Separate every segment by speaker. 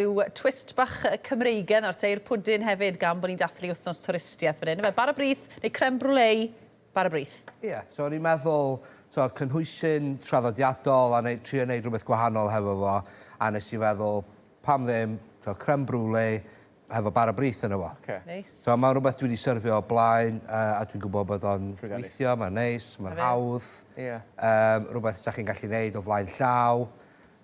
Speaker 1: Rhyw twist bach Cymreigaidd nawr te i'r pwdin hefyd gan bod ni'n dathlu wythnos twristiaeth fan hyn. Ife bara brith neu creme brulee bara brith?
Speaker 2: Ie, yeah, so o'n i'n meddwl, so cynhwysyn traddodiadol a neu, trio neud rhywbeth gwahanol hefo fo, a nes i feddwl, pam ddim, so creme brulee hefo bara brith yno fo.
Speaker 3: Okay.
Speaker 1: Neis.
Speaker 2: So mae'n rhywbeth dwi wedi syrfio o blaen, uh, a dwi'n gwybod bod o'n gweithio, mae'n neis, mae'n hawdd.
Speaker 3: Ie. Yeah.
Speaker 2: Um, rhywbeth sa chi'n gallu neud o flaen llaw.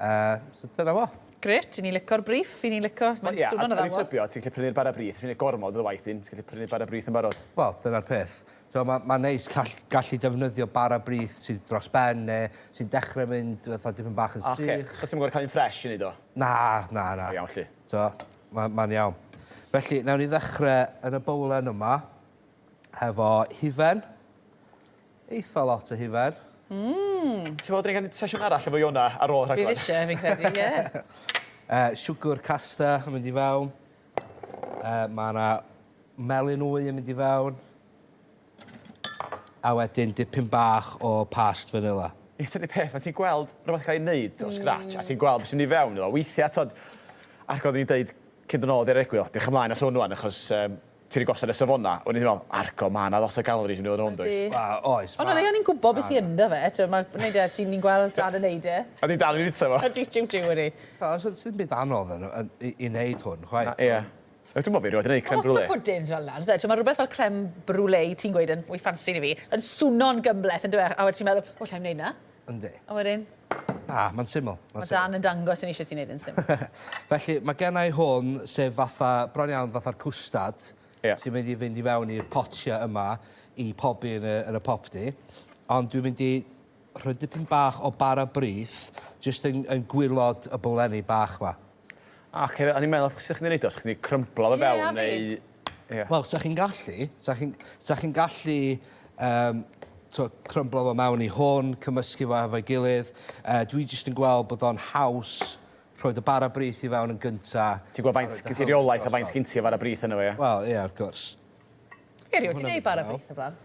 Speaker 2: Uh, so dyna fo.
Speaker 1: Grêt, i ni'n lico'r briff, i ni'n lico... Mae'n
Speaker 3: yeah,
Speaker 1: swnio'n
Speaker 3: addawol. Ie, a dwi'n tybio, ti'n gallu prynu'r bara brith, ti'n gormod o waith un, ti'n gallu prynu'r bara brith yn barod.
Speaker 2: Wel, dyna'r peth. So, mae'n ma neis call, gallu defnyddio bara brith sydd dros ben neu sy'n dechrau mynd fatha dipyn bach yn sych.
Speaker 3: Okay. So ti'n gwybod cael un ffres i wneud o?
Speaker 2: Na, na, na.
Speaker 3: O, iawn, lli.
Speaker 2: So, mae'n ma iawn. Felly, nawn ni ddechrau yn y bowlen yma hefo hufen. Eitha lot o hufen.
Speaker 1: Mm.
Speaker 3: Ti'n meddwl dyn ni'n sesiwn arall efo Iona ar ôl rhaglen?
Speaker 1: Bydd eisiau, fi'n credu, ie. Yeah.
Speaker 2: Siwgr casta yn mynd i fewn. Mae yna melyn wy yn mynd i fewn. A wedyn dipyn bach o past vanilla.
Speaker 3: Ie, dyna'r peth, pan ti'n gweld rhywbeth cael ei wneud o scratch, mm. a ti'n gweld beth sy'n mynd i fewn iddo, weithiau, tod, ac oeddwn i'n deud cyn dod nôl i'r egwyl, diolch ymlaen at hwn rwan, achos um, Ti 'di gosod y safona, o'n i'n meddwl, argo, ma' 'na lot o galories yn mynd i fod yn hwn does?
Speaker 1: Ydi.
Speaker 2: Wel, oes,
Speaker 1: Ond o leia ni'n gwybod beth sy ynddo fe, t'mo' ma' wneud e, ti'n ni'n gweld Dad yn neud e.
Speaker 3: A ni'n dal i fita fo.
Speaker 1: Ydi, jiw jiw ydi.
Speaker 2: Wel, so sdim byd anodd yn yn i i neud hwn, chwaith.
Speaker 3: Na, ie. Dwi'n meddwl fi rioed 'di neud creme brulee.
Speaker 1: Ma' lot o pwdins fel 'na, on'd o's e? T'mo' ma' rwbeth fel creme brulee, ti'n gweud yn fwy ffansi na fi, yn swno'n gymhleth yndyw e? A wedyn ti'n meddwl, o, allai'm neud 'na.
Speaker 2: Yndi.
Speaker 1: A wedyn?
Speaker 2: Na, mae'n syml.
Speaker 1: Mae Dan yn dangos i ni sut i wneud yn syml.
Speaker 2: Felly, mae gen i hwn, sef fatha, bron iawn fatha'r cwstad,
Speaker 3: yeah.
Speaker 2: sy'n mynd i fynd i fewn i'r potiau yma i pobi yn y, yn y popty. Ond dwi'n mynd i rhoi dipyn bach o bara brith, jyst yn, yn gwylod y bowlenni bach ma.
Speaker 3: Ah, oce, o'n i'n meddwl, sut chi'n neud o? Sut chi'n crymblo fe fewn, neu...
Speaker 2: Yeah. Wel, sa chi'n gallu, sa chi'n sa chi'n gallu um, to, crymblo fo mewn i hwn, cymysgu fo efo'i gilydd. Uh, dwi jyst yn gweld bod o'n haws rhoi y bara brith i fewn yn gynta.
Speaker 3: Ti'n gweld faint gen ti reolaeth a faint gen ti o fara brith yno fo, ie?
Speaker 2: Wel, ie, wrth gwrs.
Speaker 1: Fi erioed 'di neud bara brith o'r blaen.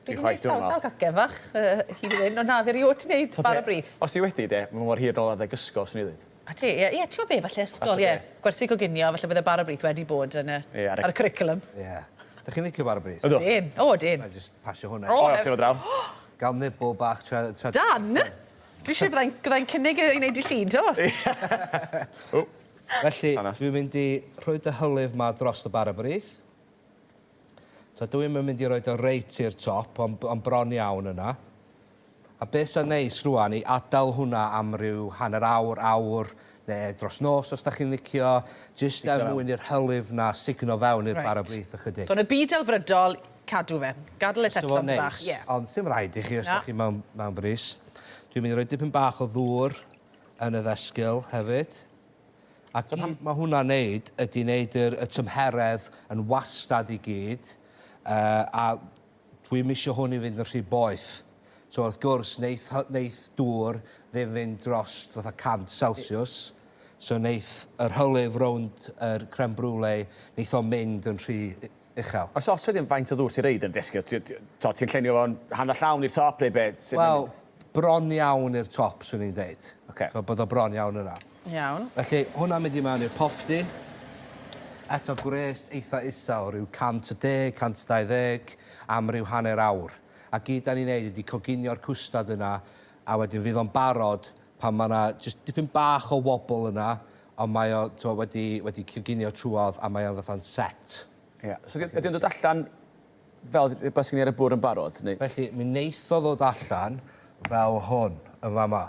Speaker 1: Dwi 'di
Speaker 3: chwaith,
Speaker 1: neud
Speaker 3: dwi'm yn
Speaker 1: sawl sawl cacen fach yy hyd yn hyn ond na fi erioed 'di neud bara brith.
Speaker 3: Os ti wedi de, ma' mor hir nôl adeg ysgol swn i ddeud.
Speaker 1: A ti, ie, ie, t'mo' be' falle ysgol, ie. Gwersi coginio, falle bydde bara brith wedi bod yn y...
Speaker 3: Ie, ar y...
Speaker 1: ar y cwricwlwm.
Speaker 2: Ie. Dych chi'n licio bara brith?
Speaker 3: Ydw.
Speaker 1: Ydyn, o ydyn.
Speaker 2: Na'i jyst pasio hwnna.
Speaker 1: O!
Speaker 3: O, ti efo draw.
Speaker 2: Gael nibble bach tra... tra...
Speaker 1: Dan! Dwi eisiau byddai'n byddai'n cynnig i wneud i llun, t'mo'?
Speaker 3: O!
Speaker 2: Felly, dwi'n mynd i rhoid y hylif 'ma dros y bara brith. So dwi'm yn mynd i roid o reit i'r top, ond on bron iawn yna. A beth sy'n neis rwan i adael hwnna am ryw hanner awr, awr, neu dros nos os da chi'n licio, jyst er mwyn i'r hylif na sugno fewn i'r right. bara brith ychydig.
Speaker 1: So yn y byd delfrydol, cadw fe. Gadael e setlo am bach.
Speaker 2: Ie. Yeah. Ond ddim rhaid i chi os da chi mewn, mewn brys. Dwi'n mynd i roi dipyn bach o ddŵr yn y ddesgyl hefyd. A gyd mae hwnna'n neud ydy neud yr, y tymheredd yn wastad i gyd, uh, a dwi'm isio hwn i fynd yn rhy boeth. So wrth gwrs, neith, neith dŵr ddim fynd dros fatha 100 Celsius, so neith yr hylif rownd yr creme brulee, neith o mynd yn rhy uchel.
Speaker 3: Oes ots wedyn faint o ddŵr ti'n reid yn desgio? Ti'n llenwi fo'n hanner llawn i'r top neu beth?
Speaker 2: Wel, bron iawn i'r top, swn i'n deud.
Speaker 3: Ocê.
Speaker 2: So bod o bron iawn yna.
Speaker 1: Iawn.
Speaker 2: Felly, hwnna'n mynd i mewn i'r popty. Eto gwres eitha isel, rhyw 110, 120, am ryw hanner awr. A gyd da ni'n neud ydi coginio'r cwstard yna, a wedyn fydd o'n barod pan mae yna jyst dipyn bach o wobble yna, ond mae o t'mo' wedi wedi coginio trwodd a mae o'n fatha'n set.
Speaker 3: Ie. So ydy o'n dod allan fel rhywbeth sy'n ar y bwrdd yn barod, neu?
Speaker 2: Felly, mi wneith o ddod allan fel hwn, yn fama.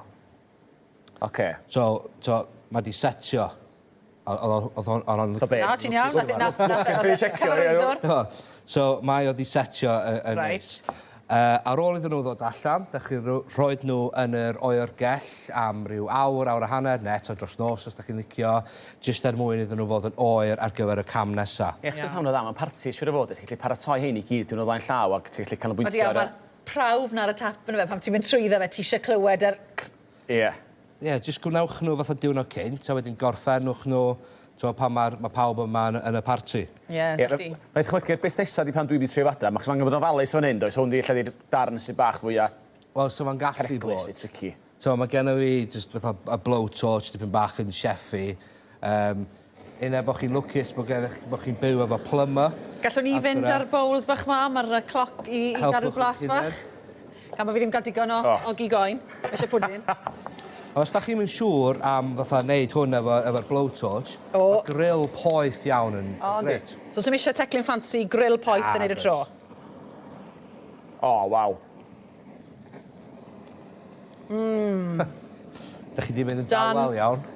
Speaker 3: Oce.
Speaker 2: So, t'mo', mae 'di setio. Oedd o oedd o'n oedd o'n...
Speaker 3: So be?
Speaker 1: Na, ti'n iawn. Nath nath nath
Speaker 3: Jyst i checio, ie.
Speaker 2: So, mae o 'di setio yn yn
Speaker 1: Reit.
Speaker 2: neis. Uh, ar ôl iddyn nhw ddod allan, da chi'n rhoi nhw yn yr oergell am ryw awr, awr a hanner, neu eto dros nos os da chi'n licio, jyst er mwyn iddyn nhw fod yn oer ar gyfer y cam nesa.
Speaker 3: Ie, achos yeah. pan dda, mae'n parti, siwr o fod, ti'n gallu paratoi hein i gyd yn o flaen llaw ac ti'n gallu canolbwyntio ar y...
Speaker 1: Mae'r prawf 'na ar y tap yna fe, pan ti'n mynd trwyddo fe, ti eisiau clywed yr...
Speaker 3: Ie. Yeah.
Speaker 2: Ie, yeah, jyst gwnewch nhw fatha diwrnod cynt, a wedyn gorffennwch nhw, t'mo' pan mae'r ma' pawb yma yn, yn y parti.
Speaker 1: Ie, yeah, felly.
Speaker 3: Yeah, Rhaid chmygu'r beth nesaf di pan dwi wedi trio adra, achos mae'n bod yn ofalus fan hyn, does? Hwn di lle di'r darn sydd bach fwyaf
Speaker 2: Wel, so fo'n gallu bod.
Speaker 3: Peryglus neu tricky.
Speaker 2: So mae genna fi jyst fatha a blowtorch dipyn bach yn cheffy. Um, Unai bod chi'n lwcus bod gennych bod chi'n byw efo plumber.
Speaker 1: Gallwn ni fynd ar bowls bach ma, mae'r cloc i, i gadw blas bach. Gan bod fi ddim cael digon o, oh. o gig oen. Mae eisiau pwdin.
Speaker 2: Os da chi'n mynd siŵr am fatha neud hwn efo, efo'r blowtorch, oh. mae grill poeth iawn yn oh, grêt.
Speaker 1: So, sy'm eisiau teclyn ffansi, grill poeth yn neud y tro?
Speaker 3: O, oh, waw.
Speaker 1: Mm.
Speaker 2: Da chi di mynd yn dawel iawn.